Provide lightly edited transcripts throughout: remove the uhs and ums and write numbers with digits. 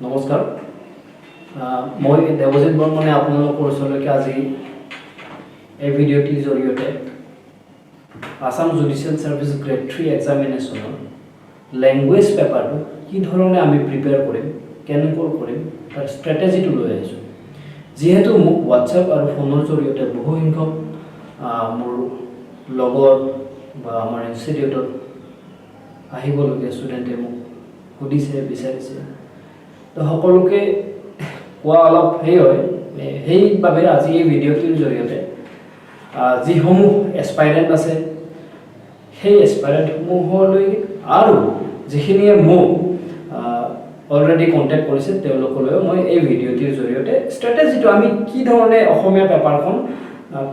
নমস্কাৰ। মই দেৱজিৎ বৰ্মনে আপোনালোকৰ ওচৰলৈকে আজি এই ভিডিঅ'টিৰ জৰিয়তে আছাম জুডিচিয়েল ছাৰ্ভিচ গ্ৰেড 3 এক্সামিনেশ্যনৰ লেংগুৱেজ পেপাৰটো কি ধৰণে আমি প্ৰিপেয়াৰ কৰিম, কেনেকৈ কৰিম, তাৰ ষ্ট্ৰেটেজিটো লৈ আহিছোঁ। যিহেতু মোক হোৱাটছএপ আৰু ফোনৰ জৰিয়তে বহুসংখ্যক মোৰ লগৰ বা আমাৰ ইনষ্টিটিউটত আহিবলগীয়া ষ্টুডেণ্টে মোক সুধিছে, বিচাৰিছে, তো সকলোকে কোৱা অলপ সেই হয়। সেইবাবে আজি এই ভিডিঅ'টোৰ জৰিয়তে যিসমূহ এছপাইৰেণ্ট আছে, সেই এছপাইৰেণ্টসমূহলৈ আৰু যিখিনিয়ে মোক অলৰেডি কণ্টেক্ট কৰিছে, তেওঁলোকলৈও মই এই ভিডিঅ'টিৰ জৰিয়তে ষ্ট্ৰেটেজিটো, আমি কি ধৰণে অসমীয়া পেপাৰখন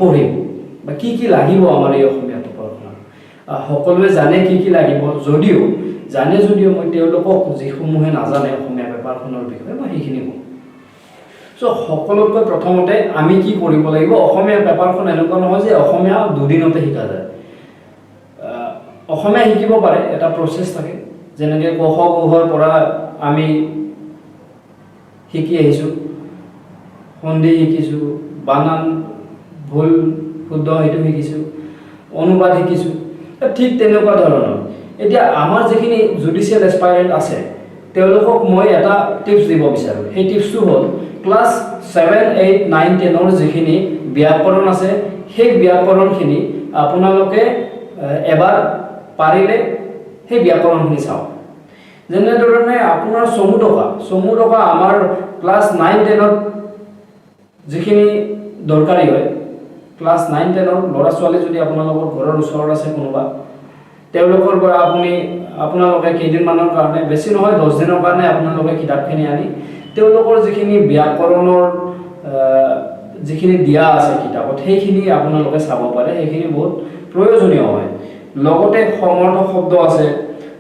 পঢ়িম বা কি কি লাগিব আমাৰ এই অসমীয়া পেপাৰখনত। সকলোৱে জানে কি কি লাগিব যদিও, জানে যদিও মই তেওঁলোকক, যিসমূহে নাজানে অসমীয়া পেপাৰখনৰ বিষয়ে, মই সেইখিনি কম। চ' সকলোতকৈ প্ৰথমতে আমি কি কৰিব লাগিব? অসমীয়া পেপাৰখন এনেকুৱা নহয় যে অসমীয়া দুদিনতে শিকা যায়। অসমীয়া শিকিব পাৰে, এটা প্ৰচেছ থাকে। যেনেকৈ ক খ গ ঘৰ পৰা আমি শিকি আহিছোঁ, সন্ধি শিকিছোঁ, বানান ভুল শুদ্ধ সেইটো শিকিছোঁ, অনুবাদ শিকিছোঁ, ঠিক তেনেকুৱা ধৰণৰ। এতিয়া আমাৰ যিখিনি জুডিচিয়েল এছপাইৰেণ্ট আছে, তেওঁলোকক মই এটা টিপছ দিব বিচাৰোঁ। সেই টিপছটো হ'ল ক্লাছ 7, 8, 9, 10ৰ যিখিনি ব্যাকৰণ আছে, সেই ব্যাকৰণখিনি আপোনালোকে এবাৰ পাৰিলে সেই ব্যাকৰণখিনি চাওক। যেনেধৰণে আপোনাৰ চমু টোকা আমাৰ ক্লাছ 9, 10ত যিখিনি দৰকাৰী হয়, ক্লাছ 9, 10ৰ ল'ৰা ছোৱালী যদি আপোনালোকৰ ঘৰৰ ওচৰত আছে কোনোবা, তেওঁলোকৰ পৰা আপোনালোকে কেইদিনমানৰ কাৰণে, বেছি নহয়, 10 দিনৰ কাৰণে আপোনালোকে কিতাপখিনি আনি তেওঁলোকৰ যিখিনি ব্যাকৰণৰ যিখিনি দিয়া আছে কিতাপত, সেইখিনি আপোনালোকে চাব পাৰে। সেইখিনি বহুত প্ৰয়োজনীয় হয়। লগতে সমাৰ্থক শব্দ আছে,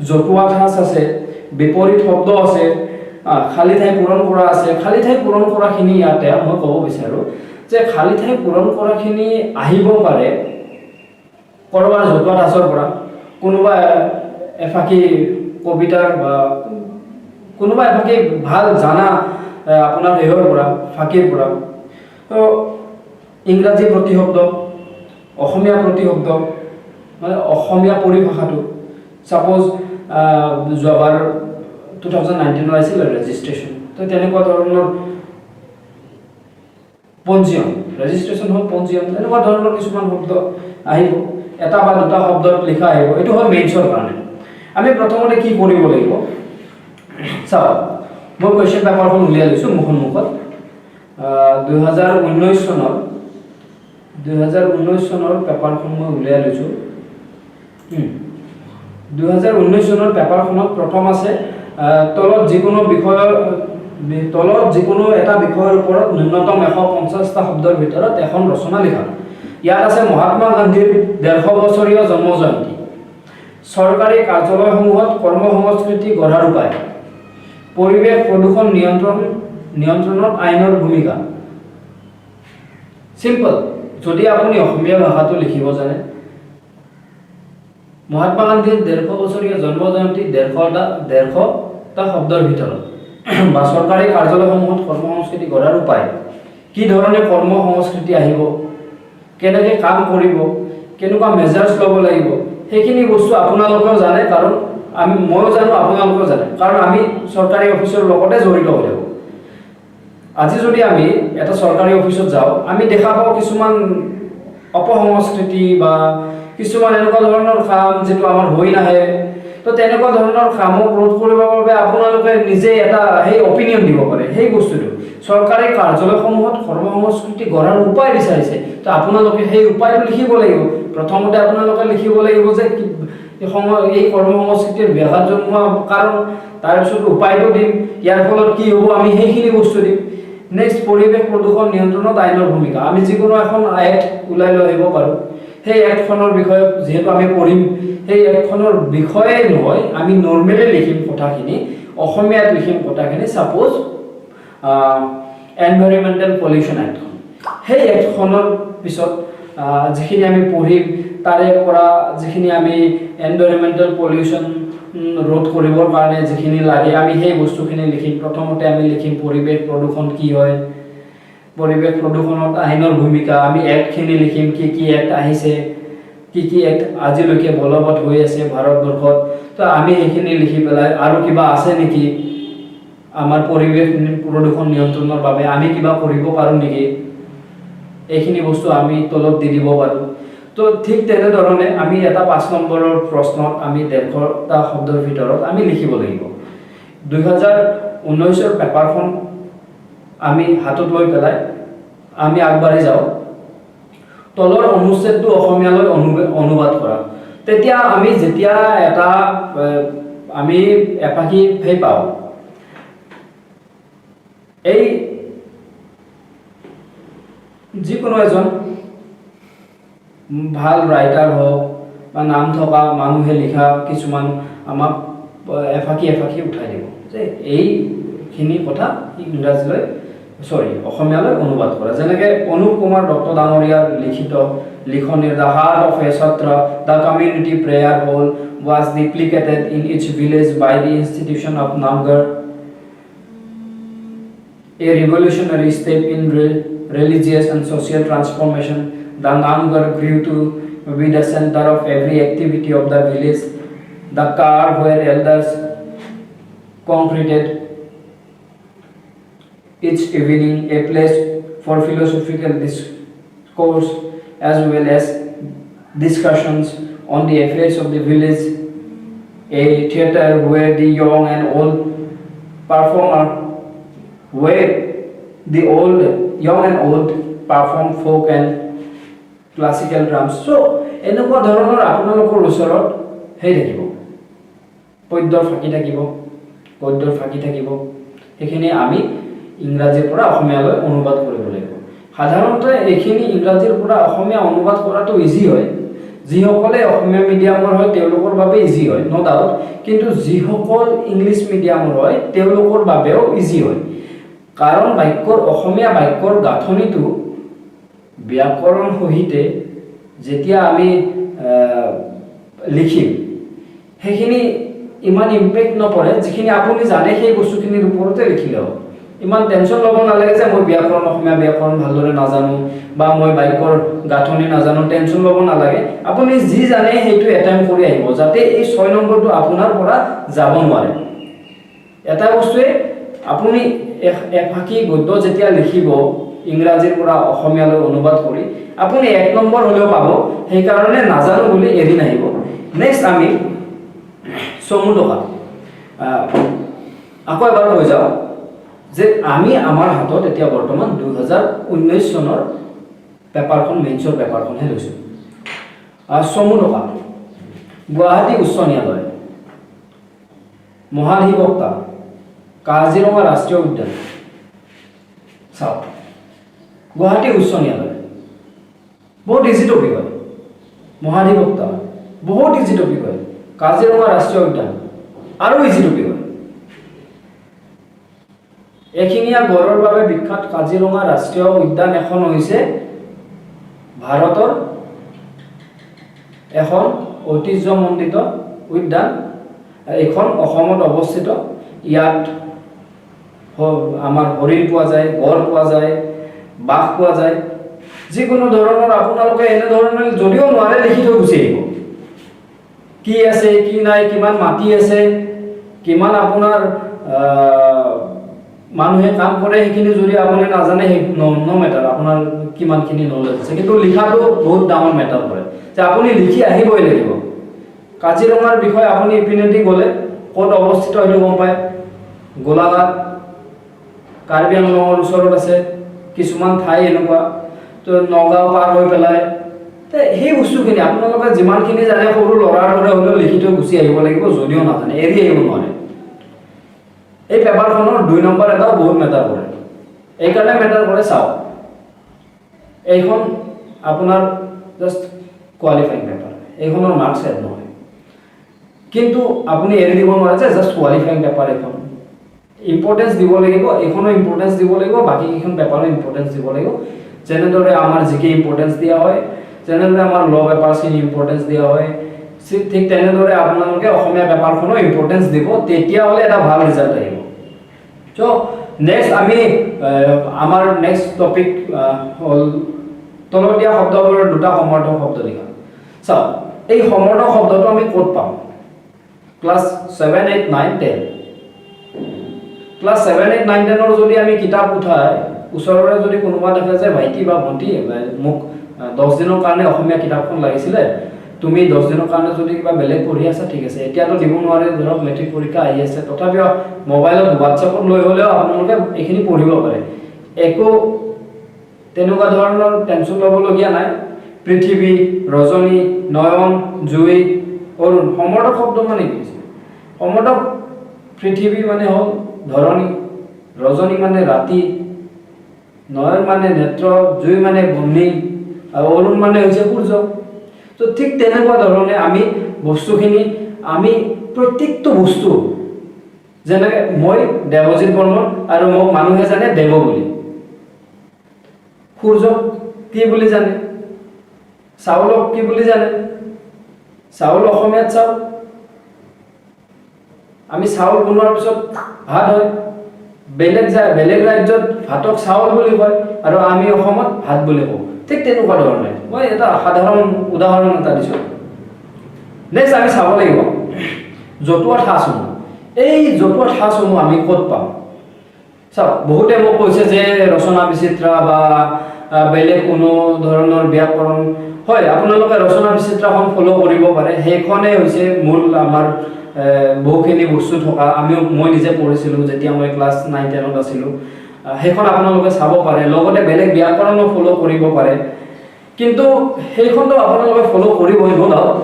জতুৱা ঠাঁচ আছে, বিপৰীত শব্দ আছে, খালী ঠাই পূৰণ কৰা আছে। খালী ঠাই পূৰণ কৰাখিনি ইয়াতে মই ক'ব বিচাৰোঁ যে খালী ঠাই পূৰণ কৰাখিনি আহিব পাৰে ক'ৰবাৰ জতুৱা ঠাঁচৰ পৰা, কোনোবা এফাকি কবিতাৰ বা কোনোবা এফাকি ভাল জানা আপোনাৰ হেয়ৰ পৰা, ফাঁকিৰ পৰা। তো ইংৰাজী প্ৰতিশব্দ, অসমীয়া প্ৰতিশব্দ, মানে অসমীয়া পৰিভাষাটো, ছাপ'জ যোৱাবাৰ 2019ত আহিছিল ৰেজিষ্ট্ৰেশ্যন, তো তেনেকুৱা ধৰণৰ পঞ্জীয়ন, ৰেজিষ্ট্ৰেশ্যন হ'ল পঞ্জীয়ন, তেনেকুৱা ধৰণৰ কিছুমান শব্দ আহিব, এটা বা দুটা শব্দত লিখা আহিব। এইটো হ'ল মেইনছৰ কাৰণে। আমি প্ৰথমতে কি কৰিব লাগিব চাওক। মই কুৱেশ্যন পেপাৰখন উলিয়াই লৈছোঁ মোৰ সন্মুখত। 2019 চনৰ পেপাৰখন মই উলিয়াই লৈছোঁ। 2019 চনৰ পেপাৰখনত প্ৰথম আছে তলত যিকোনো এটা বিষয়ৰ ওপৰত ন্যূনতম 150টা শব্দৰ ভিতৰত এখন ৰচনা লিখা। ইয়াত আছে মহাত্মা গান্ধীৰ 150 বছৰীয়া জন্ম জয়ন্তী, চৰকাৰী কাৰ্যালয়সমূহত কৰ্ম সংস্কৃতি গঢ়াৰ উপায়, পৰিৱেশ প্ৰদূষণ নিয়ন্ত্ৰণত আইনৰ ভূমিকা। চিম্পল, যদি আপুনি অসমীয়া ভাষাটো লিখিব জানে, মহাত্মা গান্ধীৰ 150 বছৰীয়া জন্ম জয়ন্তী 150টা শব্দৰ ভিতৰত বা চৰকাৰী কাৰ্যালয়সমূহত কৰ্ম সংস্কৃতি গঢ়াৰ উপায়, কি ধৰণে কৰ্ম সংস্কৃতি আহিব, কেনেকৈ কাম কৰিব, কেনেকুৱা মেজাৰ্ছ ল'ব লাগিব, সেইখিনি বস্তু আপোনালোকেও জানে। কাৰণ ময়ো জানো, আপোনালোকেও জানে, কাৰণ আমি চৰকাৰী অফিচৰ লগতে জড়িত হৈ থাকোঁ। আজি যদি আমি এটা চৰকাৰী অফিচত যাওঁ, আমি দেখা পাওঁ কিছুমান অপসংস্কৃতি বা কিছুমান এনেকুৱা ধৰণৰ কাম যিটো আমাৰ হৈ নাহে। তো তেনেকুৱা ধৰণৰ কামক ৰোধ কৰিবৰ বাবে আপোনালোকে নিজে এটা সেই অপিনিয়ন দিব পাৰে। সেই বস্তুটো চৰকাৰী কাৰ্যালয়সমূহত কৰ্ম সংস্কৃতি গঢ়াৰ উপায় বিচাৰিছে, তো আপোনালোকে সেই উপায়টো লিখিব লাগিব। প্ৰথমতে আপোনালোকে লিখিব লাগিব যে এই কৰ্ম সংস্কৃতিৰ ব্যাঘাত জন্মোৱা কাৰণ, তাৰপিছত উপায়টো দিম, ইয়াৰ ফলত কি হ'ব আমি সেইখিনি বস্তু দিম। নেক্সট, পৰিৱেশ প্ৰদূষণ নিয়ন্ত্ৰণত আইনৰ ভূমিকা। আমি যিকোনো এখন এক্ট ওলাই লৈ আহিব পাৰোঁ। সেই এক্টখনৰ বিষয়ে যিহেতু আমি পঢ়িম, সেই এক্টখনৰ বিষয়ে নহয়, আমি নৰ্মেলি লিখিম কথাখিনি, অসমীয়াত লিখিম কথাখিনি। ছাপ'জ এনভাইৰমেণ্টেল পলিউশ্যন এক্টখন, সেই এক্টখনৰ পিছত যিখিনি আমি পঢ়িম, তাৰে পৰা যিখিনি আমি এনভাইৰমেণ্টেল পলিউশ্যন ৰোধ কৰিবৰ কাৰণে যিখিনি লাগে, আমি সেই বস্তুখিনি লিখিম। প্ৰথমতে আমি লিখিম পৰিৱেশ প্ৰদূষণ কি হয়, পৰিৱেশ প্ৰদূষণত আইনৰ ভূমিকা, আমি এক্টখিনি লিখিম, কি কি এক্ট আহিছে, কি কি এক্ট আজিলৈকে বলবৎ হৈ আছে ভাৰতবৰ্ষত। তো আমি সেইখিনি লিখি পেলাই আৰু কিবা আছে নেকি আমাৰ পৰিৱেশ প্ৰদূষণ নিয়ন্ত্ৰণৰ বাবে আমি কিবা কৰিব পাৰোঁ নেকি, এইখিনি বস্তু আমি তলত দি দিব পাৰোঁ। তো ঠিক তেনেধৰণে আমি এটা 5 নম্বৰৰ প্ৰশ্নত আমি 150টা শব্দৰ ভিতৰত আমি লিখিব লাগিব। 2019ৰ পেপাৰখন আমি হাতত লৈ পেলাই আমি আগবাঢ়ি যাওঁ। তলৰ অনুচ্ছেদটো অসমীয়ালৈ অনুবাদ কৰা। তেতিয়া আমি যেতিয়া এটা আমি এপাকি সেই পাওঁ, এই যিকোনো এজন ভাল ৰাইটাৰ হওক বা নাম থকা মানুহে লিখা কিছুমান আমাক এফাকি এফাকি উঠাই দিব যে এইখিনি কথা ইংৰাজীলৈ, চৰি, অসমীয়ালৈ অনুবাদ কৰা। যেনেকৈ অনুপ কুমাৰ দত্ত ডাঙৰীয়াৰ লিখিত লিখনিৰ "The Heart of a Satra", "The community prayer hall was duplicated in each village by the institution of Namghar, a revolutionary step in religious and social transformation. The Namghar grew to be the center of every activity of the village, the car where elders congregated each evening, a place for philosophical discourse as well as discussions on the affairs of the village, a theater where the young and old performer where the old young and old perform folk and classical drums. So এনেকুৱা ধৰণৰ আপোনালোকৰ ওচৰত সেই থাকিব, পদ্যৰ ফাঁকি থাকিব, গদ্যৰ ফাঁকি থাকিব। সেইখিনি আমি ইংৰাজীৰ পৰা অসমীয়ালৈ অনুবাদ কৰিব লাগিব। সাধাৰণতে এইখিনি ইংৰাজীৰ পৰা অসমীয়া অনুবাদ কৰাটো ইজি হয়। যিসকলে অসমীয়া মিডিয়ামৰ হয়, তেওঁলোকৰ বাবে ইজি হয়, ন' ডাউট। কিন্তু যিসকল ইংলিছ মিডিয়ামৰ হয়, তেওঁলোকৰ বাবেও ইজি হয়, কাৰণ বাক্যৰ অসমীয়া বাক্যৰ গাঁথনিটো ব্যাকৰণ সহিতে যেতিয়া আমি লিখিম, সেইখিনি ইমান ইম্পেক্ট নপৰে। যিখিনি আপুনি জানে, সেই বস্তুখিনিৰ ওপৰতে লিখিলে হ'ল। ইমান টেনশ্যন ল'ব নালাগে যে মই ব্যাকৰণ, অসমীয়া ব্যাকৰণ ভালদৰে নাজানো বা মই বাক্যৰ গাঁথনি নাজানো। টেনশ্যন ল'ব নালাগে। আপুনি যি জানে সেইটো এটেম্প কৰি আহিব, যাতে এই 6 নম্বৰটো আপোনাৰ পৰা যাব নোৱাৰে। এটা বস্তুৱে আপুনি এফাকি গদ্য যেতিয়া লিখিব ইংৰাজীৰ পৰা অসমীয়ালৈ অনুবাদ কৰি, আপুনি 1 নম্বৰ হ'লেও পাব। সেইকাৰণে নাজানো বুলি এৰি নাহিব। নেক্সট আমি চমু টোকা। আকৌ এবাৰ কৈ যাওঁ যে আমি আমাৰ হাতত এতিয়া বৰ্তমান 2019 চনৰ পেপাৰখন, মেইনছৰ পেপাৰখনহে লৈছোঁ। চমু টোকা: গুৱাহাটী উচ্চ ন্যায়ালয়, মহাধিবক্তা, কাজিৰঙা ৰাষ্ট্ৰীয় উদ্যান। চাওক, গুৱাহাটী উচ্চ ন্যায়ালয় বহুত ইজি টপিক হয়, মহাধিবক্তা বহুত ইজি টপিক হয়, কাজিৰঙা ৰাষ্ট্ৰীয় উদ্যান আৰু ইজি টপিক হয়। এশিঙীয়া গঁড়ৰ বাবে বিখ্যাত কাজিৰঙা ৰাষ্ট্ৰীয় উদ্যান এখন হৈছে ভাৰতৰ এখন ঐতিহ্যমণ্ডিত উদ্যান। এইখন অসমত অৱস্থিত। ইয়াত আমাৰ হৰিণ পোৱা যায়, গঁড় পোৱা যায়, বাঘ পোৱা যায়। যিকোনো ধৰণৰ আপোনালোকে এনেধৰণে যদিও নোৱাৰে, লিখি থৈ গুচি আহিব। কি আছে, কি নাই, কিমান মাটি আছে, কিমান আপোনাৰ মানুহে কাম কৰে, সেইখিনি যদি আপুনি নাজানে, সেই ন' মেটাৰ আপোনাৰ কিমানখিনি নলেজ আছে। কিন্তু লিখাটো বহুত ডাঙৰ মেটাৰ কৰে যে আপুনি লিখি আহিবই লাগিব। কাজিৰঙাৰ বিষয়ে আপুনি ইপিনেদি গ'লে ক'ত অৱস্থিত সেইটো গম পায়। গোলাঘাট, কাৰ্বি আংলঙৰ ওচৰত আছে। কিছুমান ঠাই এনেকুৱা তো নগাঁও পাৰ হৈ পেলাই। তে সেই বস্তুখিনি আপোনালোকে যিমানখিনি জানে, সৰু ল'ৰাৰ দৰে হ'লেও লিখি থৈ গুচি আহিব লাগিব। যদিও নাজানে, এৰি আহিব নোৱাৰে। এই পেপাৰখনৰ 2 নম্বৰ এটাও বহুত মেটাৰ কৰে। এইকাৰণে মেটাৰ কৰে, চাওক, এইখন আপোনাৰ জাষ্ট কোৱালিফাইং পেপাৰ, এইখনৰ মাৰ্কছ এড নহয়। কিন্তু আপুনি এৰি দিব নোৱাৰে যে জাষ্ট কোৱালিফাইং পেপাৰ এইখন। ইম্পৰ্টেঞ্চ দিব লাগিব, এইখনো ইম্পৰ্টেঞ্চ দিব লাগিব, বাকী কেইখন পেপাৰো ইম্পৰ্টেঞ্চ দিব লাগিব। যেনেদৰে আমাৰ জি কে ইম্পৰ্টেঞ্চ দিয়া হয়, যেনেদৰে আমাৰ ল পেপাৰছখিনি ইম্পৰ্টেঞ্চ দিয়া হয়, ঠিক তেনেদৰে আপোনালোকে অসমীয়া পেপাৰখনো ইম্পৰ্টেঞ্চ দিব, তেতিয়াহ'লে এটা ভাল ৰিজাল্ট আহিব। চ' নেক্সট আমি আমাৰ নেক্সট টপিক হ'ল তলত দিয়া শব্দবোৰৰ দুটা সমাৰ্থক শব্দ লিখা। চাওক, এই সমাৰ্থক শব্দটো আমি ক'ত পাম? Class 7, 8, 9, 10। Class 7, 8, 9, 10ৰ যদি আমি কিতাপ উঠাই ওচৰৰে যদি কোনোবা দেখে যে ভাইটি বা ভণ্টি, মোক 10 দিনৰ কাৰণে অসমীয়া কিতাপখন লাগিছিলে, তুমি 10 দিনৰ কাৰণে যদি কিবা বেলেগ পঢ়ি আছা, ঠিক আছে, এতিয়াতো দিব নোৱাৰে, ধৰক মেট্ৰিক পৰীক্ষা আহি আছে, তথাপিও মোবাইলত হোৱাটছএপত লৈ হ'লেও আপোনালোকে এইখিনি পঢ়িব পাৰে। একো তেনেকুৱা ধৰণৰ টেনশ্যন ল'বলগীয়া নাই। পৃথিৱী, ৰজনী, নয়ন, জুই, অৰুণ। সমাৰ্থক শব্দ মানে কি হৈছে? সমাৰ্থক পৃথিৱী মানে হ'ল ধৰণী, ৰজনী মানে ৰাতি, নয়ন মানে নেত্ৰ, জুই মানে বহ্নি আৰু অৰুণ মানে হৈছে সূৰ্য। তো ঠিক তেনেকুৱা ধৰণে আমি বস্তুখিনি, আমি প্ৰত্যেকটো বস্তু, যেনেকৈ মই দেৱজিৎ বৰ্মন আৰু মোক মানুহে জানে দেৱ বুলি। সূৰ্যক কি বুলি জানে? চাউলক কি বুলি জানে? চাউল অসমীয়াত চাউল। আমি চাউল বনোৱাৰ পিছত ভাত হয়। বেলেগ যায় বেলেগ ৰাজ্যত ভাতক চাউল বুলি কয় আৰু আমি অসমত ভাত বুলি কওঁ। ঠিক তেনেকুৱা ধৰণে মই এটা সাধাৰণ উদাহৰণ এটা দিছোঁ। নেক্সট আমি চাব লাগিব জতুৱা ঠাঁচসমূহ। এই জতুৱা ঠাঁচসমূহ আমি ক'ত পাম? চাওক, বহুতে মোক কৈছে যে ৰচনা বিচিত্ৰা বা বেলেগ কোনো ধৰণৰ ব্যাকৰণ হয়। আপোনালোকে ৰচনা বিচিত্ৰাখন ফ'ল' কৰিব পাৰে। সেইখনেই হৈছে মূল আমাৰ বহুখিনি বস্তু থকা। আমিও, মই নিজে পঢ়িছিলোঁ যেতিয়া মই ক্লাছ 9, 10ত আছিলোঁ। সেইখন আপোনালোকে চাব পাৰে, লগতে বেলেগ ব্যাকৰণো ফ'ল' কৰিব পাৰে। কিন্তু সেইখনতো আপোনালোকে ফ'ল' কৰিবই, ন' ডাউট।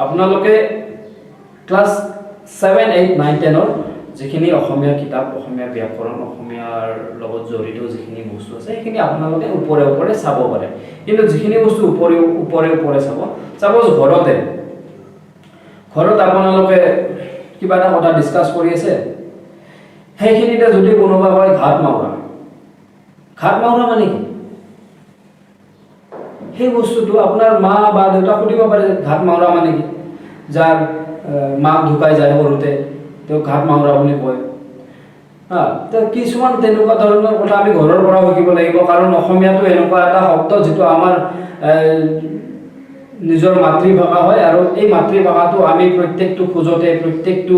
আপোনালোকে ক্লাছ 7, 8, 9, 10ৰ যিখিনি অসমীয়া কিতাপ, অসমীয়া ব্যাকৰণ, অসমীয়াৰ লগত জড়িত যিখিনি বস্তু আছে, সেইখিনি আপোনালোকে ওপৰে ওপৰে চাব পাৰে। কিন্তু যিখিনি বস্তু ওপৰে ওপৰে ওপৰে চাব, চাপ'জ ঘৰত আপোনালোকে কিবা এটা কথা ডিছকাছ কৰি আছে, সেইখিনিতে যদি কোনোবা কয় ঘাট মাউৰা, ঘাট মাউৰা মানে কি? সেই বস্তুটো আপোনাৰ মা বা দেউতাক সুধিব পাৰে, ঘাট মাউৰা মানে কি? যাৰ মাক ঢুকাই যায় সৰুতে, তেওঁক ঘাট মাউৰা বুলি কয়। হা, তো কিছুমান তেনেকুৱা ধৰণৰ কথা আমি ঘৰৰ পৰাও শিকিব লাগিব। কাৰণ অসমীয়াটো এনেকুৱা এটা শব্দ যিটো আমাৰ নিজৰ মাতৃভাষা হয় আৰু এই মাতৃভাষাটো আমি প্ৰত্যেকটো খোজতে, প্ৰত্যেকটো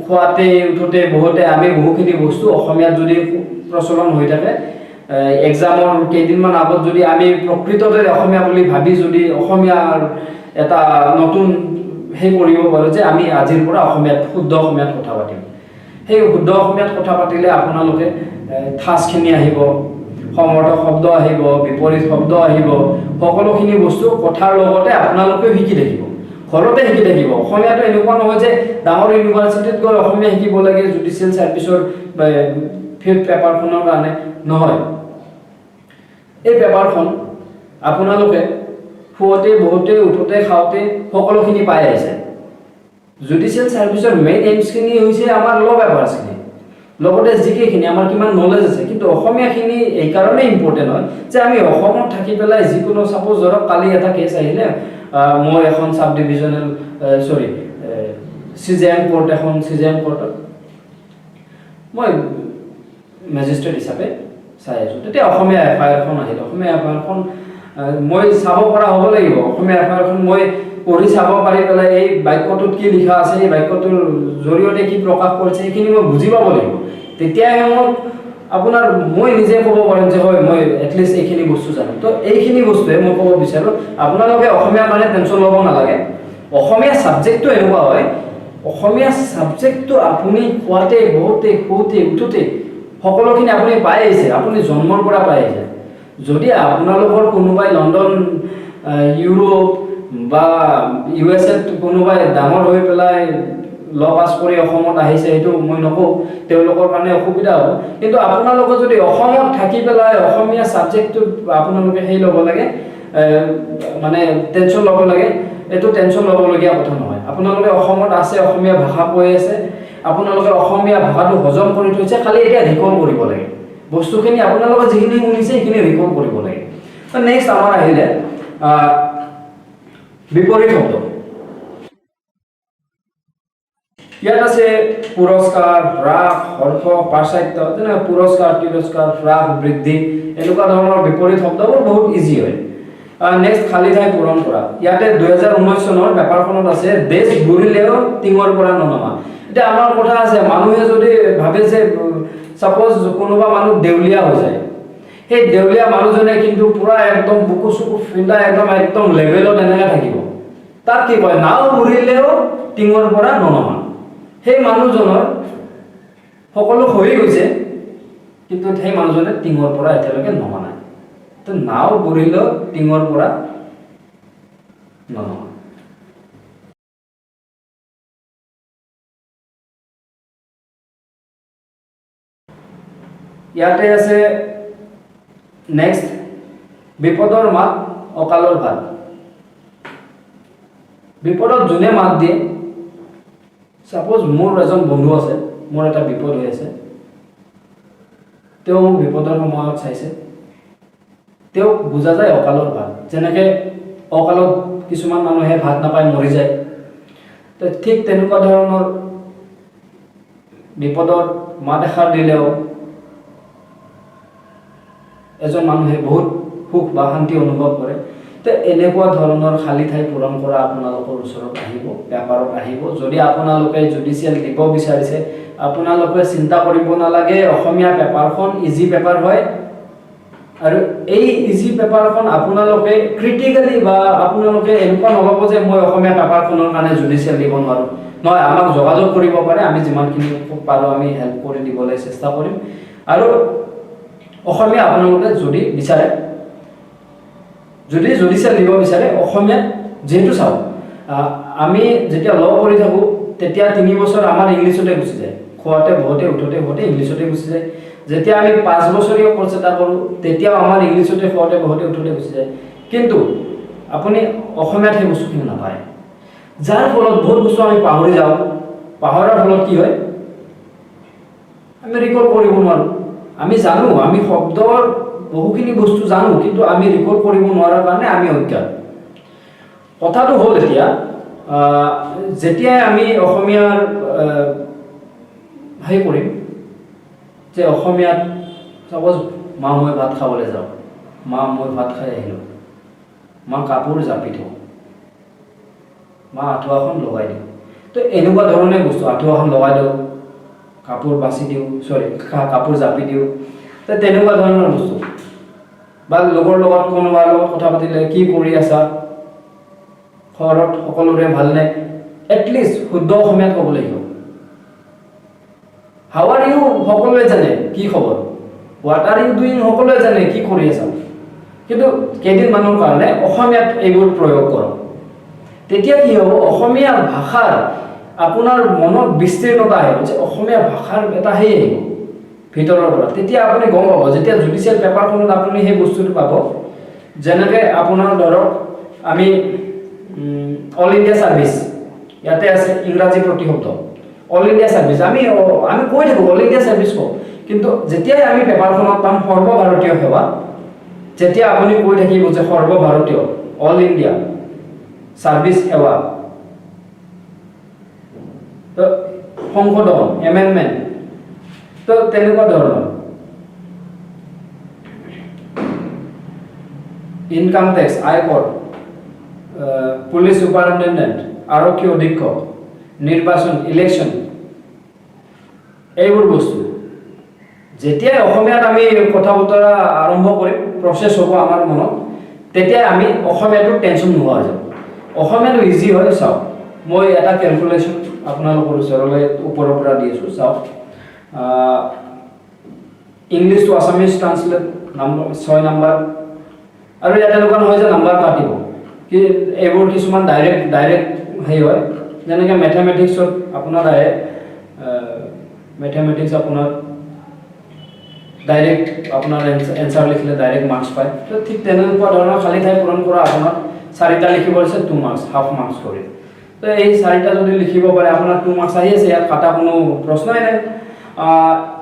খোৱাতে, উঠোতে, বহোতে আমি বহুখিনি বস্তু অসমীয়াত যদি প্ৰচলন হৈ থাকে, এক্সামৰ কেইদিনমান আগত যদি আমি প্ৰকৃততে অসমীয়া বুলি ভাবি যদি অসমীয়াৰ এটা নতুন সেই কৰিব পাৰোঁ যে আমি আজিৰ পৰা অসমীয়াত, শুদ্ধ অসমীয়াত কথা পাতিম, সেই শুদ্ধ অসমীয়াত কথা পাতিলে আপোনালোকে ঠাঁচখিনি আহিব, সমাৰ্থক শব্দ আহিব, বিপৰীত শব্দ আহিব, সকলোখিনি বস্তু কথাৰ লগতে আপোনালোকেও শিকি থাকিব, ঘৰতে শিকি থাকিব। অসমীয়াটো এনেকুৱা নহয় যে ডাঙৰ ইউনিভাৰ্চিটিত গৈ অসমীয়া শিকিব লাগে জুডিচিয়েল ছাৰ্ভিচৰ ফিফ্থ পেপাৰখনৰ কাৰণে, নহয়। এই পেপাৰখন আপোনালোকে শুৱতে, বহোতে, উঠোতে, খাওঁতে সকলোখিনি পাই আহিছে। জুডিচিয়েল ছাৰ্ভিচৰ মেইন এইমছখিনি হৈছে আমাৰ ল পেপাৰ্ছখিনি, লগতে জি কেখিনি, আমাৰ কিমান নলেজ আছে। কিন্তু অসমীয়াখিনি এইকাৰণেই ইম্পৰ্টেণ্ট হয় যে আমি অসমত থাকি পেলাই যিকোনো, ছাপ'জ ধৰক কালি এটা কেছ আহিলে, মই এখন চাব ডিভিজনেল, চৰি, চিজেএম কোৰ্ট, এখন চিজেএম কোৰ্টত মই মেজিষ্ট্ৰেট হিচাপে চাই আছোঁ। তেতিয়া অসমীয়া এফ আই আৰখন আহিল। অসমীয়া এফ আই আৰখন মই চাব পৰা হ'ব লাগিব। অসমীয়া এফ আই আৰখন মই পঢ়ি চাব পাৰি পেলাই এই বাক্যটোত কি লিখা আছে, এই বাক্যটোৰ জৰিয়তে কি প্ৰকাশ কৰিছে, সেইখিনি মই বুজি পাব লাগিব। তেতিয়াহে মোক আপোনাৰ মই নিজে ক'ব পাৰিম যে হয়, মই এটলিষ্ট এইখিনি বস্তু জানো। তো এইখিনি বস্তুৱে মই ক'ব বিচাৰোঁ, আপোনালোকে অসমীয়াৰ কাৰণে টেনশ্যন ল'ব নালাগে। অসমীয়া ছাবজেক্টটো এনেকুৱা হয়, অসমীয়া ছাবজেক্টটো আপুনি খোৱাতে, বহোতে, শুওঁতে, উঠোতে সকলোখিনি আপুনি পাই আহিছে, আপুনি জন্মৰ পৰা পাই আহিছে। যদি আপোনালোকৰ কোনোবাই লণ্ডন, ইউৰোপ বা ইউ এছ এত কোনোবাই ডাঙৰ হৈ পেলাই ল পাছ কৰি অসমত আহিছে, সেইটো মই নকওঁ, তেওঁলোকৰ কাৰণে অসুবিধা হ'ব। কিন্তু আপোনালোকে যদি অসমত থাকি পেলাই অসমীয়া ছাবজেক্টটোত আপোনালোকে সেই ল'ব লাগে, মানে টেনশ্যন ল'ব লাগে, এইটো টেনশ্যন ল'বলগীয়া কথা নহয়। আপোনালোকে অসমত আছে, অসমীয়া ভাষা কৈ আছে, আপোনালোকে অসমীয়া ভাষাটো হজম কৰি থৈছে, খালি এতিয়া ৰিকল কৰিব লাগে বস্তুখিনি। আপোনালোকে যিখিনি শুনিছে, সেইখিনি ৰিকল কৰিব লাগে। নেক্সট আমাৰ আহিলে বিপৰীত শব্দ। ইয়াত আছে পুৰস্কাৰ, হ্ৰাস, হৰ্ষ, পাশ্চাত্য। যেনেকৈ পুৰস্কাৰ, তিৰস্কাৰ, হ্ৰাস, বৃদ্ধি, এনেকুৱা ধৰণৰ বিপৰীত শব্দবোৰ বহুত ইজি হয়। নেক্সট, খালী ঠাই পূৰণ কৰা। ইয়াতে 2019 চনৰ পেপাৰখনত আছে, "দেশ বুৰিলেও টিঙৰ পৰা ননমা"। এতিয়া আমাৰ কথা আছে, মানুহে যদি ভাবে যে ছাপ'জ কোনোবা মানুহ দেউলীয়া হৈ যায়, সেই দেউলীয়া মানুহজনে কিন্তু পুৰা একদম বুকু চুকু ফিন্দাই একদম একদম লেভেলত এনেকৈ থাকিব। তাক কি কয়? নাও বুৰিলেও টিঙৰ পৰা ননমা। সেই মানুহজনৰ সকলো হৈ গৈছে, কিন্তু সেই মানুহজনে টিঙৰ পৰা এতিয়ালৈকে নমা নাই। তো নাও বুৰিলেও টিঙৰ পৰা ননমা। ইয়াতে আছে নেক্সট, বিপদৰ মাত অকালৰ ভাত। বিপদত যোনে মাত দিয়ে, ছাপ'জ মোৰ এজন বন্ধু আছে, মোৰ এটা বিপদ হৈ আছে, তেওঁ মোক বিপদৰ সময়ত চাইছে, তেওঁক বুজা যায় অকালৰ ভাত। যেনেকৈ অকালত কিছুমান মানুহে ভাত নাপাই মৰি যায়, তো ঠিক তেনেকুৱা ধৰণৰ বিপদত মাত এষাৰ দিলেও এজন মানুহে বহুত সুখ বা শান্তি অনুভৱ কৰে। তো এনেকুৱা ধৰণৰ খালী ঠাই পূৰণ কৰা আপোনালোকৰ ওচৰত আহিব, পেপাৰত আহিব। যদি আপোনালোকে জুডিচিয়েল দিব বিচাৰিছে, আপোনালোকে চিন্তা কৰিব নালাগে। অসমীয়া পেপাৰখন ইজি পেপাৰ হয় আৰু এই ইজি পেপাৰখন আপোনালোকে ক্ৰিটিকেলি বা আপোনালোকে এনেকুৱা নল'ব যে মই অসমীয়া পেপাৰখনৰ কাৰণে জুডিচিয়েল দিব নোৱাৰোঁ। নহয়, আমাক যোগাযোগ কৰিব পাৰে। আমি যিমানখিনি পাৰোঁ, আমি হেল্প কৰি দিবলৈ চেষ্টা কৰিম। আৰু অসমীয়া আপোনালোকে যদি বিচাৰে, যদি জুডিচিয়েল দিব বিচাৰে অসমীয়াত, যিহেতু চাওক, আমি যেতিয়া ল কৰি থাকোঁ, তেতিয়া 3 বছৰ আমাৰ ইংলিছতে গুচি যায়। খোৱাতে, বহোতে, উঠোতে, শুওঁতে ইংলিছতে গুচি যায়। যেতিয়া আমি 5 বছৰীয়া কৰ্চ এটা কৰোঁ, তেতিয়াও আমাৰ ইংলিছতে খোৱাতে, বহোতে, উঠোতে গুচি যায়। কিন্তু আপুনি অসমীয়াত সেই বস্তুখিনি নাপায়, যাৰ ফলত বহুত বস্তু আমি পাহৰি যাওঁ। পাহৰাৰ ফলত কি হয়? আমি ৰিকল কৰিব নোৱাৰোঁ। আমি জানো, আমি শব্দৰ বহুখিনি বস্তু জানো, কিন্তু আমি ৰিকল কৰিব নোৱাৰাৰ কাৰণে আমি অজ্ঞাত। কথাটো হ'ল, এতিয়া যেতিয়াই আমি অসমীয়াৰ সেই কৰিম যে অসমীয়াত চাপ'জ, মা, মই ভাত খাবলৈ যাওঁ, মা, মই ভাত খাই আহিলোঁ, মা, কাপোৰ জাপি থওঁ, মা, আঁঠুৱাখন লগাই দিওঁ, তো এনেকুৱা ধৰণে বস্তু, আঁঠুৱাখন লগাই দিওঁ, কাপোৰ বাছি দিওঁ, চৰি, কাপোৰ জাপি দিওঁ, তো তেনেকুৱা ধৰণৰ বস্তু। বা লগৰ লগত, কোনোবাৰ লগত কথা পাতিলে, কি কৰি আছা, ঘৰত সকলোৰে ভালনে, এটলিষ্ট শুদ্ধ অসমীয়াত ক'ব লাগিব। "How are you?" সকলোৱে জানে, কি খবৰ। "What are you doing?" সকলোৱে জানে, কি কৰি আছা। কিন্তু কেইদিনমানৰ কাৰণে অসমীয়াত এইবোৰ প্ৰয়োগ কৰক। তেতিয়া কি হ'ব? অসমীয়া ভাষাৰ আপোনাৰ মনত বিস্তীৰ্ণতা আহিব যে অসমীয়া ভাষাৰ এটা সেই আহিব ভিতৰৰ পৰা। তেতিয়া আপুনি গম পাব, যেতিয়া জুডিচিয়েল পেপাৰখনত আপুনি সেই বস্তুটো পাব। যেনেকৈ আপোনাৰ ধৰক আমি অল ইণ্ডিয়া ছাৰ্ভিচ, ইয়াতে আছে ইংৰাজী প্ৰতিশব্দ। অল ইণ্ডিয়া ছাৰ্ভিচ আমি কৈ থাকোঁ, অল ইণ্ডিয়া ছাৰ্ভিচ কওঁ, কিন্তু যেতিয়াই আমি পেপাৰখনত পাম সৰ্বভাৰতীয় সেৱা, যেতিয়া আপুনি কৈ থাকিব যে সৰ্বভাৰতীয়, অল ইণ্ডিয়া ছাৰ্ভিচ সেৱা, তো সংশোধন, এমেণ্ডমেণ্ট, তো তেনেকুৱা ধৰণৰ। ইনকাম টেক্স, আয়কৰ, পুলিচ ছুপাৰিণ্টেণ্ডেণ্ট, আৰক্ষী অধীক্ষক, নিৰ্বাচন, ইলেকশ্যন, এইবোৰ বস্তু যেতিয়াই অসমীয়াত আমি কথা বতৰা আৰম্ভ কৰিম, প্ৰচেছ হ'ব আমাৰ মনত, তেতিয়াই আমি অসমীয়াটোৰ টেনশ্যন নোহোৱা হৈ যাব। অসমীয়াটো ইজি হয়। চাওক, মই এটা কেলকুলেশ্যন আপোনালোকৰ ওচৰলৈ ওপৰৰ পৰা দি আছোঁ, চাওক। English to Assamese translate number, 6 number. আৰু ইয়াত এনেকুৱা নহয় যে নাম্বাৰ কাটিব কি, এইবোৰ কিছুমান ডাইৰেক্ট ডাইৰেক্ট হেৰি হয়। যেনেকৈ মেথেমেটিক্সত আপোনাৰ আহে, মেথেমেটিক্স আপোনাৰ ডাইৰেক্ট আপোনাৰ এনচাৰ লিখিলে ডাইৰেক্ট মাৰ্কছ পায়। তো ঠিক তেনেকুৱা ধৰণৰ খালী ঠাই পূৰণ কৰা আপোনাৰ চাৰিটা লিখিব দিছে, 2 মাৰ্কছ, হাফ মাৰ্কছ কৰি। তো এই চাৰিটা যদি লিখিব পাৰে, আপোনাৰ 2 মাৰ্কছ আহি আছে, ইয়াত কাটা কোনো প্ৰশ্নই নাই।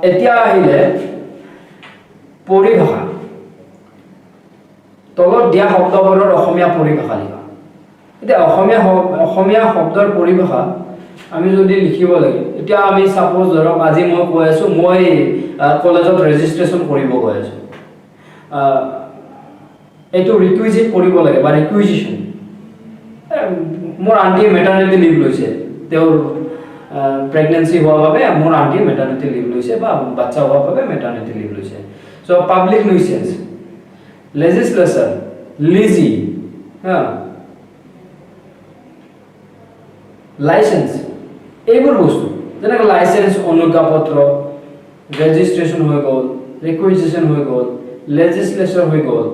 এতিয়া আহিলে পৰিভাষা। তলত দিয়া শব্দবোৰৰ অসমীয়া পৰিভাষা লিখা। এতিয়া অসমীয়া শব্দৰ পৰিভাষা আমি যদি লিখিব লাগে, এতিয়া আমি ছাপ'জ ধৰক আজি মই কৈ আছোঁ, মই কলেজত ৰেজিষ্ট্ৰেশ্যন কৰিব গৈ আছোঁ, এইটো ৰিকুইজিট কৰিব লাগে বা ৰিকুইজিশ্যন। মোৰ আণ্টিয়ে মেটাৰ্নিটি লিভ লৈছে, তেওঁৰ প্ৰেগনেঞ্চি হোৱাৰ বাবে মোৰ আণ্টিয়ে মেটাৰ্নিটি লিভ লৈছে বা বাচ্চা হোৱাৰ বাবে মেটাৰ্নিটি লিভ লৈছে। চ' পাব্লিক নিউচেঞ্চ, লেজিছলেচাৰ, লিজি, হা, লাইচেঞ্চ, এইবোৰ বস্তু যেনেকৈ লাইচেঞ্চ, অনুজ্ঞাপত্ৰ, ৰেজিষ্ট্ৰেশ্যন হৈ গ'ল, ৰিকুইজিশ্যন হৈ গ'ল, লেজিছলেচাৰ হৈ গ'ল।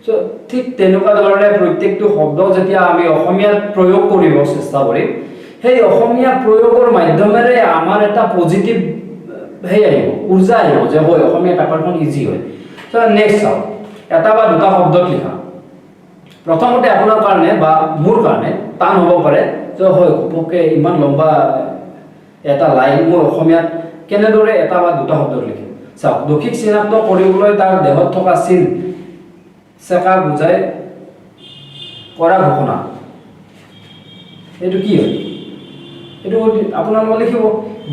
চ' ঠিক তেনেকুৱা ধৰণে প্ৰত্যেকটো শব্দ যেতিয়া আমি অসমীয়াত প্ৰয়োগ কৰিব চেষ্টা কৰিম, সেই অসমীয়া প্ৰয়োগৰ মাধ্যমেৰে আমাৰ এটা পজিটিভ সেই আহিব, উৰ্জা আহিব যে হয়, অসমীয়া পেপাৰখন ইজি হয়। চ' নেক্সট চাওক, এটা বা দুটা শব্দত লিখা। প্ৰথমতে আপোনাৰ কাৰণে বা মোৰ কাৰণে টান হ'ব পাৰে যে হয়, ঘপককৈ ইমান লম্বা এটা লাইন মই অসমীয়াত কেনেদৰে এটা বা দুটা শব্দত লিখিম? চাওক, দোষীক চিনাক্ত কৰিবলৈ তাৰ দেহত থকা চিন চেকা বুজাই কৰা ঘোষণা, এইটো কি হয়? এইটো আপোনালোকে লিখিব।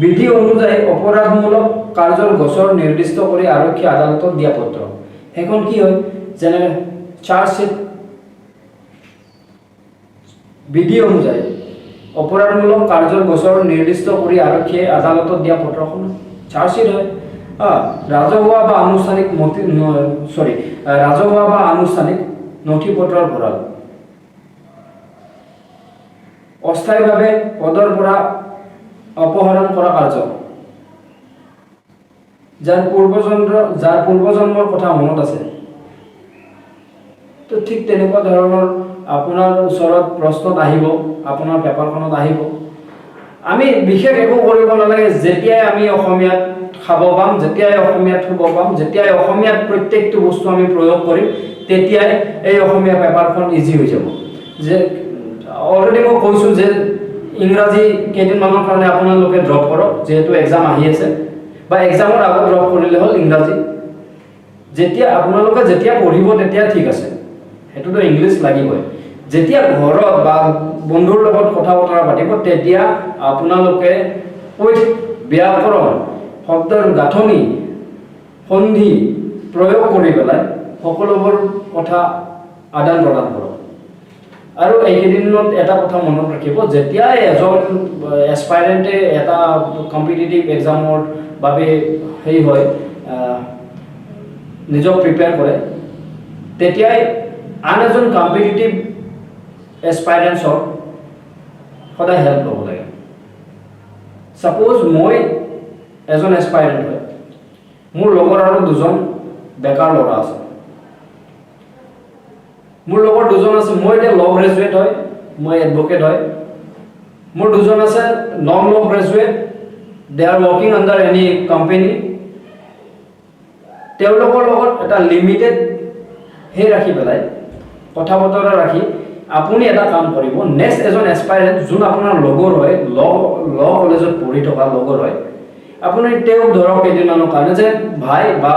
বিধি অনুযায়ী অপৰাধমূলক কাৰ্যৰ গোচৰ নিৰ্দিষ্ট কৰি আৰক্ষী আদালতত দিয়া পত্ৰ, সেইখন কি হয়? যেনে চাৰ্জশ্বিট। বিধি অনুযায়ী অপৰাধমূলক কাৰ্যৰ গোচৰ নিৰ্দিষ্ট কৰি আৰক্ষীয়ে আদালতত দিয়া পত্ৰখন চাৰ্জশ্বিট হয়। ৰাজহুৱা বা আনুষ্ঠানিক চৰি, ৰাজহুৱা বা আনুষ্ঠানিক নথি পত্ৰৰ ভঁৰাল। অস্থায়ীভাৱে পদৰ পৰা অপসাৰণ কৰা কাৰ্য। যাৰ পূৰ্বজন্মৰ কথা মনত আছে। তো ঠিক তেনেকুৱা ধৰণৰ আপোনাৰ ওচৰত প্ৰশ্নত আহিব, আপোনাৰ পেপাৰখনত আহিব। আমি বিশেষ একো কৰিব নালাগে। যেতিয়াই আমি অসমীয়াত খাব পাম, যেতিয়াই অসমীয়াত শুব পাম, যেতিয়াই অসমীয়াত প্ৰত্যেকটো বস্তু আমি প্ৰয়োগ কৰিম, তেতিয়াই এই অসমীয়া পেপাৰখন ইজি হৈ যাব। যে অলৰেডি মই কৈছোঁ যে ইংৰাজী কেইদিনমানৰ কাৰণে আপোনালোকে ড্ৰপ কৰক, যিহেতু এক্সাম আহি আছে, বা এক্সামৰ আগত ড্ৰপ কৰিলে হ'ল। ইংৰাজী যেতিয়া আপোনালোকে যেতিয়া পঢ়িব তেতিয়া ঠিক আছে, সেইটোতো ইংলিছ লাগিবই। যেতিয়া ঘৰত বা বন্ধুৰ লগত কথা বতৰা পাতিব, তেতিয়া আপোনালোকে উইথ ব্যাকৰণ, শব্দৰ গাঁথনি, সন্ধি প্ৰয়োগ কৰি পেলাই সকলোবোৰ কথা আদান প্ৰদান কৰক। আৰু এইকেইদিনত এটা কথা মনত ৰাখিব, যেতিয়াই এজন এছপাইৰেণ্টে এটা কম্পিটিটিভ এক্সামৰ বাবে সেই হয়, নিজক প্ৰিপেয়াৰ কৰে, তেতিয়াই আন এজন কম্পিটিটিভ এছপাইৰেণ্টছৰ সদায় হেল্প ল'ব লাগে। ছাপ'জ মই এজন এছপাইৰেণ্ট হয়, মোৰ লগৰ আৰু দুজন বেকাৰ ল'ৰা আছে, মোৰ লগৰ দুজন আছে। মই এতিয়া ল গ্ৰেজুৱেট হয়, মই এডভকেট হয়। মোৰ দুজন আছে non law graduate, they are working under any company. তেওঁলোকৰ লগত এটা লিমিটেড সেই ৰাখি পেলাই, কথা বতৰা ৰাখি আপুনি এটা কাম কৰিব। নেক্সট এজন এছপাইৰেণ্ট যোন আপোনাৰ লগৰ হয়, ল কলেজত পঢ়ি থকা লগৰ হয়, আপুনি তেওঁক ধৰক কেইদিনমানৰ কাৰণে যে ভাই বা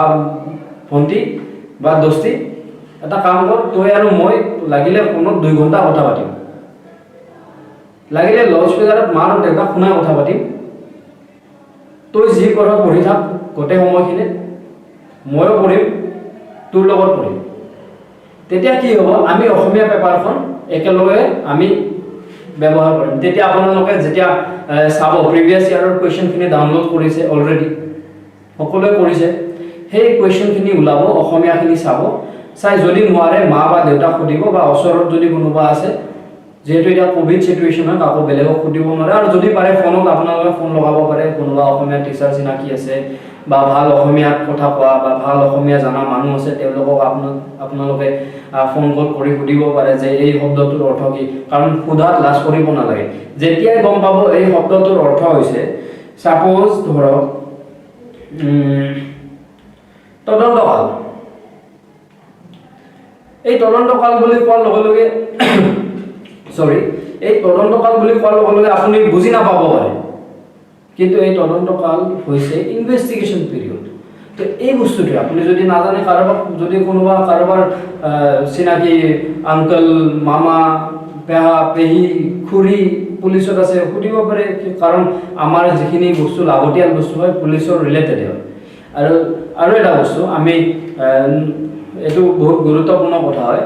ভণ্টি বা দোস্তি, এটা কাম কৰ, তই আৰু মই লাগিলে ফোনত 2 ঘণ্টা কথা পাতিম, লাগিলে লাউড স্পীকাৰত মা আৰু দেউতাক শুনাই কথা পাতিম। তই যি কৰ পঢ়ি থাক গোটেই সময়খিনিত, ময়ো পঢ়িম, তোৰ লগত পঢ়িম। তেতিয়া কি হ'ব? আমি অসমীয়া পেপাৰখন একেলগে আমি ব্যৱহাৰ কৰিম। তেতিয়া আপোনালোকে যেতিয়া চাব, প্ৰিভিয়াছ ইয়াৰৰ কুৱেশ্যনখিনি ডাউনলোড কৰিছে অলৰেডি, সকলোৱে কৰিছে, সেই কুৱেশ্যনখিনি ওলাব, অসমীয়াখিনি চাব। চাই যদি নোৱাৰে মা বা দেউতাক সুধিব বা ওচৰত যদি কোনোবা আছে, যিহেতু এতিয়া ক'ভিড চিটুৱেশ্যন হয়, কাকো বেলেগক সুধিব নোৱাৰে। আৰু যদি পাৰে ফোনত আপোনালোকে ফোন লগাব পাৰে। কোনোবা অসমীয়া টিচাৰ চিনাকি আছে বা ভাল অসমীয়াত কথা কোৱা বা ভাল অসমীয়া জনা মানুহ আছে, তেওঁলোকক আপোনালোকে ফোন কল কৰি সুধিব পাৰে যে এই শব্দটোৰ অৰ্থ কি। কাৰণ সোধাত লাজ কৰিব নালাগে। যেতিয়াই গম পাব এই শব্দটোৰ অৰ্থ হৈছে, ছাপ'জ ধৰক তদন্তকাল, এই তদন্তকাল বুলি কোৱাৰ লগে লগে, চৰি, এই তদন্তকাল বুলি কোৱাৰ লগে লগে আপুনি বুজি নাপাব পাৰে, কিন্তু এই তদন্তকাল হৈছে ইনভেষ্টিগেশ্যন পিৰিয়ড। তো এই বস্তুটোৱে আপুনি যদি নাজানে, কাৰোবাক যদি কোনোবা কাৰোবাৰ চিনাকি আংকল, মামা, পেহা, পেহী, খুৰী পুলিচত আছে সুধিব পাৰে, কাৰণ আমাৰ যিখিনি বস্তু লাগতিয়াল বস্তু হয়, পুলিচৰ ৰিলেটেডে হয়। আৰু এটা বস্তু আমি, এইটো বহুত গুৰুত্বপূৰ্ণ কথা হয়,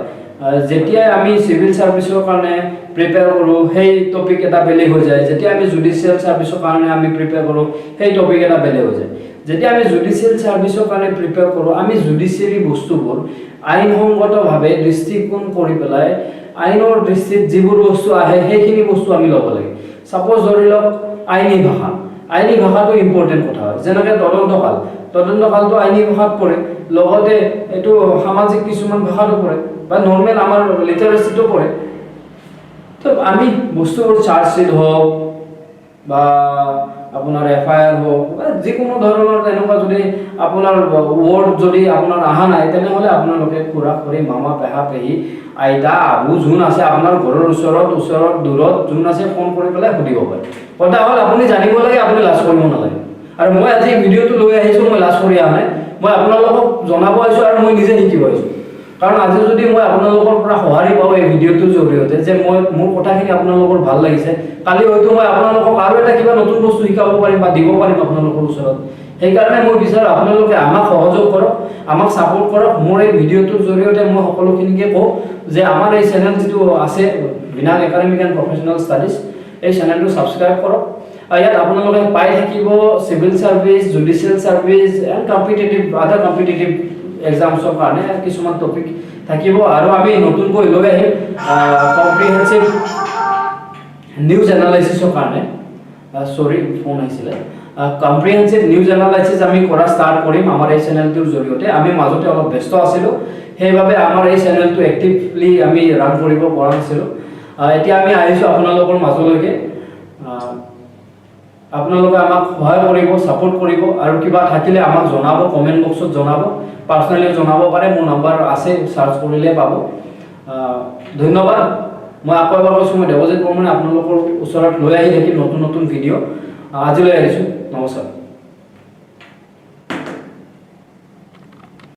যেতিয়াই আমি চিভিল ছাৰ্ভিচৰ কাৰণে প্ৰিপেয়াৰ কৰোঁ, সেই টপিক এটা বেলেগ হৈ যায়। যেতিয়া আমি জুডিচিয়েল ছাৰ্ভিচৰ কাৰণে আমি প্ৰিপেয়াৰ কৰোঁ, সেই টপিক এটা বেলেগ হৈ যায়। যেতিয়া আমি জুডিচিয়েল ছাৰ্ভিচৰ কাৰণে প্ৰিপেয়াৰ কৰোঁ, আমি জুডিচিয়েৰী বস্তুবোৰ আইনসংগতভাৱে দৃষ্টিকোণ কৰি পেলাই আইনৰ দৃষ্টিত যিবোৰ বস্তু আহে, সেইখিনি বস্তু আমি ল'ব লাগে। ছাপ'জ ধৰি লওক আইনী ভাষা, আইনী ভাষাটো ইম্পৰ্টেণ্ট কথা হয়। যেনেকৈ তদন্তকাল, তদন্তকালটো আইনী ভাষাত পৰে, লগতে এইটো সামাজিক কিছুমান ভাষাতো পৰে বা নৰ্মেল আমাৰ লিটাৰেচিটো পৰে। তো আমি বস্তুবোৰ চাৰ্জশ্বিট হওক বা আপোনাৰ এফআইআৰ হওক বা যিকোনো ধৰণৰ তেনেকুৱা যদি আপোনাৰ ৱৰ্ড যদি আপোনাৰ অহা নাই, তেনেহ'লে আপোনালোকে খুৰা, খুৰী, মামা, পেহা, পেহী, আইতা, আবু যোন আছে আপোনাৰ ঘৰৰ ওচৰত দূৰত যোন আছে, ফোন কৰি পেলাই সুধিব পাৰে। কথা হ'ল আপুনি জানিব লাগে, আপুনি লাজ কৰিব নালাগে। আৰু মই আজি ভিডিঅ'টো লৈ আহিছোঁ, মই লাজ কৰি অহা নাই। মই আপোনালোকক জনাব আহিছোঁ আৰু মই নিজে শিকিব আহিছোঁ। কাৰণ আজি যদি মই আপোনালোকৰ পৰা সঁহাৰি পাওঁ এই ভিডিঅ'টোৰ জৰিয়তে যে মই মোৰ কথাখিনি আপোনালোকৰ ভাল লাগিছে, কালি হয়তো মই আপোনালোকক আৰু এটা কিবা নতুন বস্তু শিকাব পাৰিম বা দিব পাৰিম আপোনালোকৰ ওচৰত। সেইকাৰণে মই বিচাৰোঁ আপোনালোকে আমাক সহযোগ কৰক, আমাক ছাপোৰ্ট কৰক। মোৰ এই ভিডিঅ'টোৰ জৰিয়তে মই সকলোখিনিকে কওঁ যে আমাৰ এই চেনেল যিটো আছে, বিনাক একাডেমিক এণ্ড প্ৰফেচনেল ষ্টাডিজ, এই চেনেলটো ছাবস্ক্ৰাইব কৰক আৰু ইয়াত আপোনালোকে পাই থাকিব civil service, judicial service and competitive, other competitive এক্সামছৰ কাৰণে কিছুমান টপিক থাকিব। আৰু আমি নতুনকৈ লৈ আহিম কম্প্ৰিহেনচিভ নিউজ এনালাইচিছৰ কাৰণে, চৰি, ফোন আহিছিলে, কম্প্ৰিহেনচিভ নিউজ এনালাইচিছ আমি কৰা ষ্টাৰ্ট কৰিম আমাৰ এই চেনেলটোৰ জৰিয়তে। আমি মাজতে অলপ ব্যস্ত আছিলোঁ, সেইবাবে আমাৰ এই চেনেলটো এক্টিভলি আমি ৰান কৰিব পৰা নাছিলোঁ। এতিয়া আমি আহিছোঁ আপোনালোকৰ মাজলৈকে। আপোনালোকে আমাক সহায় কৰিব, ছাপোৰ্ট কৰিব আৰু কিবা থাকিলে আমাক জনাব, কমেণ্ট বক্সত জনাব, পাৰ্চনেলি জনাব পাৰে। মোৰ নাম্বাৰ আছে, চাৰ্চ কৰিলে পাব। ধন্যবাদ। মই আকৌ এবাৰ কৈছোঁ, মই দেৱজিত বৰ্মনে আপোনালোকৰ ওচৰত লৈ আহি থাকিম নতুন নতুন ভিডিঅ'। আজিলৈ আহিছোঁ, নমস্কাৰ।